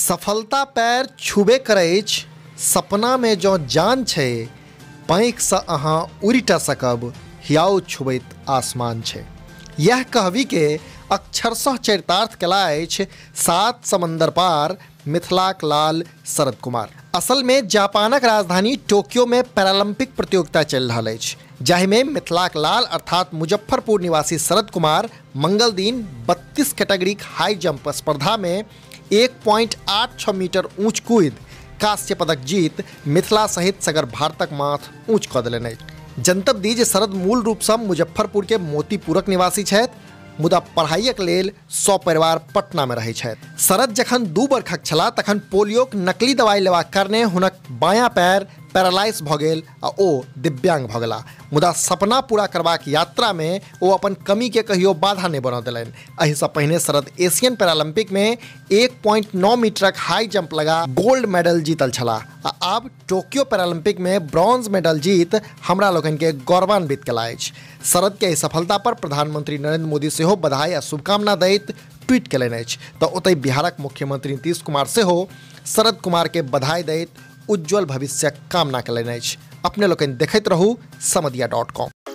सफलता पैर छुबे करैछ, सपना में जँ जान छै, पाँखिसँ अहाँ उड़िटा सकब, हियाउ छुबैत आसमान छै। यह कहबी के अक्षरशः चरितार्थ कला अछि सात समंदर पार मिथिलाक लाल शरद कुमार। असल में जापानक राजधानी टोक्यो में पैरालंपिक प्रतियोगिता चलि रहल अछि, जाहिमे मिथिलाक लाल अर्थात मुजफ्फरपुर निवासी शरद कुमार मंगल दिन 32 कैटेगरीक हाई जंप स्पर्धा में 1.86 मीटर ऊंच कूदि कांस्य पदक जीत मिथिला सहित सगर भारतक माथ ऊंच कऽ देलनि अछि। जनतब दी जे शरद मूल रूपसँ मुजफ्फरपुर के मोतीपुरक निवासी छथि, मुदा पढ़ाइक लेल सपरिवार पटना में रहै छथि। शरद जखन 2 बरखक छलाह तखन पोलियोक नकली दवाई लेबाक कारणे हुनक बायाँ पैर पैरालाइज भऽ गेल आ ओ दिव्यांग भऽ गेलाह। मुदा सपना पूरा करबाक यात्रा में ओ अपन कमी के कहियो बाधा नहि बनऽ देलनि। एहिसँ पहिने शरद एशियन पैरालंपिक में 1.9 मीटरक हाई जंप लगा गोल्ड मेडल जीतल छलाह आ आब टोक्यो पैरालंपिक में ब्रॉन्ज मेडल जीत हमरा लोकनि के गौरवान्वित कयला अछि। शरद के एहि सफलता पर प्रधानमंत्री नरेंद्र मोदी सेहो बधाई आ शुभकामना दैत ट्वीट कयलनि अछि। तऽ ओतहि बिहारक मुख्यमंत्री नीतीश कुमार सेहो शरद कुमार के बधाई दैत उज्ज्वल भविष्यक कामना कयलनि अछि। अपने लोकनि देखैत रहू समदिया.com।